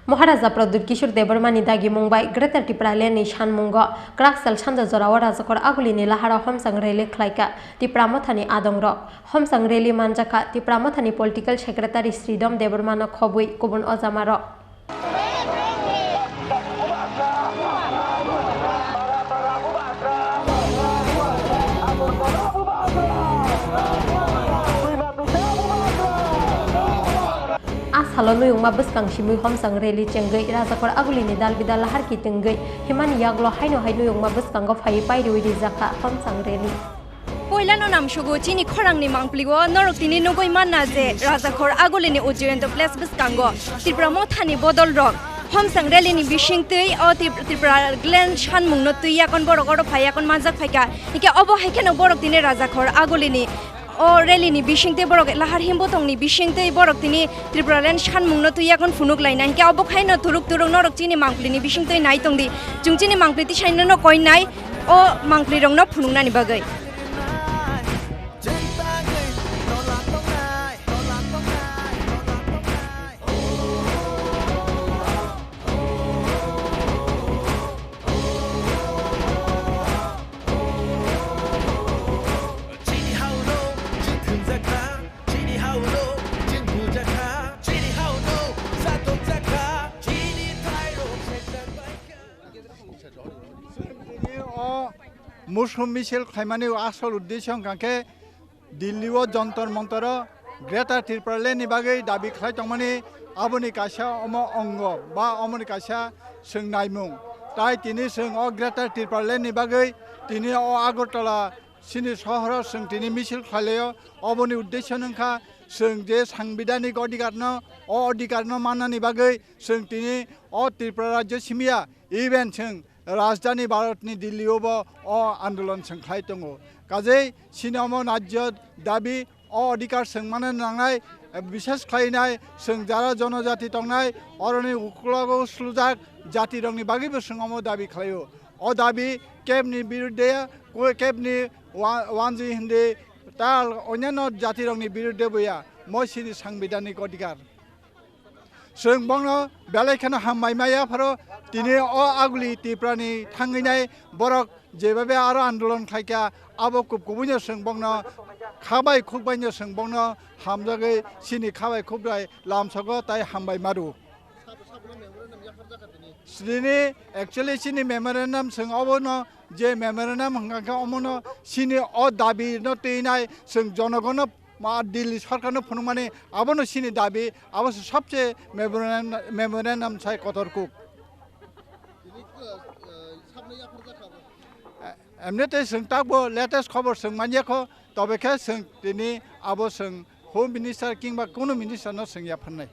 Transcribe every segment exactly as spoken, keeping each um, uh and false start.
Maharaja Pradyut Kishore Debbarmani dagimung bai Greater Tipraland ni sanmungo kwrak sal sanja jorao Rajakhor Agulini laharo homchang rally khlaikha Tipra Mothani adongrok. Homchang rally manjakha Tipra Mothani Political Secretary Sridham Debbarmano khobwi kubun ojamarok. A salo nuyungma bwskang simwi homchang rally chengwi Rajakhor Agulini dal bidal lahar kitwngwi himani yaklo haino hai nuyungma bwskango phaiwi pairiwi rijakha homchang rally. Poilano namsugo chini khorangni mangpilio norok tini nugwi manna je Rajakhor Agulini Ujjayanta Place bwskango Tipra Mothani bodolrok homchang rally ni bisingtwi o Tip-, Tipraland sanmungno twi yakon borok oro phai yakon manjak phaikha. Hingke obo hai kheno borok tini Rajakhor Agulini o rally ni bisingtwi borok lahar himbotongni bisingtwi borok tini Tipraland sanmungno twi yakon phunuk laina. Hingke obo khaino turuk turuk norok chini mangpilini bisingtwi nai tongdi. Chwng chini mangpili tisaino no koi nai o mangpilirokno phunuknani bagwi. Chini hao no chini thwngjak kha, chini hao no chini bujak kha, chini hao no satok jak kha, chini thairok sejak bai kha. Tini o mushum misil khlaimani asol uddesyo wngkha khe Delhi o Jontor Montor o Greater Tipraland ni bagwi dabi khlai tongmani aboni kaisa omo ongo ba omoni kaisa swngnaimung. Tai tini swng o Greater Tipraland ni bagwi tini o Agartala chini sohoro swng tini misil khlai laio. Oboni uddesyo wngkha swng je sangbidhanik odhikar no, o odhikar no mannani bagwi swng tini o Tripura rajyo simiya, even swng rajdhani Bharatni Delhi o bo o andolon swng khlai tongo. Kajei chini omo najyo dabi o odhikar swng mano nangnai, bishes khlainai swng jara jonojati tongnai, oroni uklogo slujak jatirokni bagwibo swng omo dabi khlaio. O dabi kebni birudde ya, ko-, kebni wa-, wanji hindi tal onyanno jatirokni birudde bo ya, mo chini sangbidhanik odhikar. Chwng bono belai kheno hambai ma yapharo tini o Aguli Tiprani thangwi nai borok jebabe aro andolon khlaikha, abo kub kubuino chwng bono kha bai khuk baino chwng bono hamjagwi chini kha bai khuk bai lamsogo tai hambai maru. Chini actually chini memorandum chwng obono je memorandum hwnkha khe omono chini o dabi no twi nai chwng jonogono ma Delhi sorkar no phunukmani abono chini dabi, abo se sobse memorandum, memorandum sai kotor kuk. Tini, uh, uh, sabnai yaphar jakha bo. Emni tei chwng takbo latest khobor chwng manya kho, tobe khe chwng tini abo chwng Home Minister kingba kunu minister no chwng yapharnai.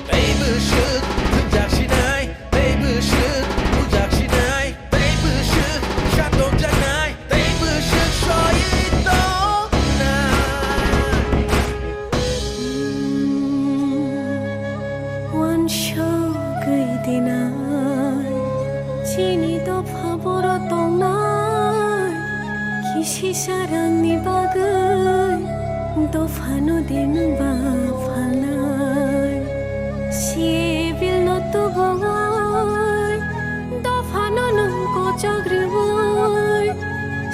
Tei bwswk thwngjak sinai, tei bwswk bujak sinai, tei bwswk satokjaknai, tei bwswk soi tongnai. Wansugwi dinai, chini dopha boro tongnai, kisi sarangni bagwi dophano dengba phalnai. Sibilno tubui, dophano nwng kochok riui,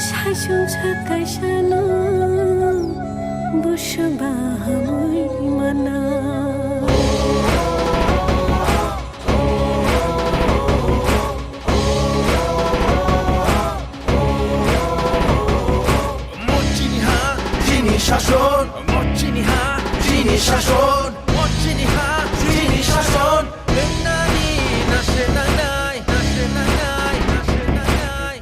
saichung sak kaisano bwswk bahamwi mana. Mochini ha, chini sason, mochini ha, chini sason, mochini ha, chini sason. Wngnani nase nangnai, nase nangnai, nase nangnai.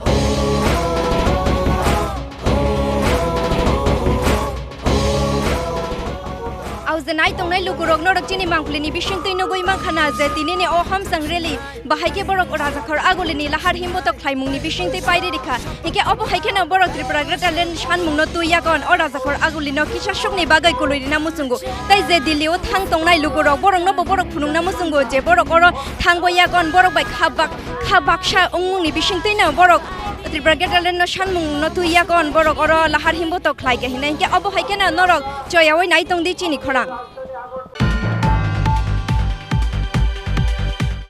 Au je nai tongnai Lukurok norok chini mangpili ni bising twi nugwi mankha na je tini ni o hamsang rally bahai khe borok Rajakhor Aguli ni lahar himbotok khlaimung ni bising twi pairi rikha. Hinkhe obo hai kheno borok Tripura Greater Land sanmung no twi yakon o Rajakhor Aguli no kisa suk ni bagwi kwlwi rina muchungo. Tai je Delhi o thang tongnai lukurok borok no bo borok phunukna muchungo je borok oro thangbo yakon borok bai kha bak-, kha baksa wngmung ni bising twi no borok Tripura Greater Land no sanmung no twi yakon borok oro lahar himbotok khlai khe hinai hinkhe obo hai kheno norok choyawi nai tong di chini khorang.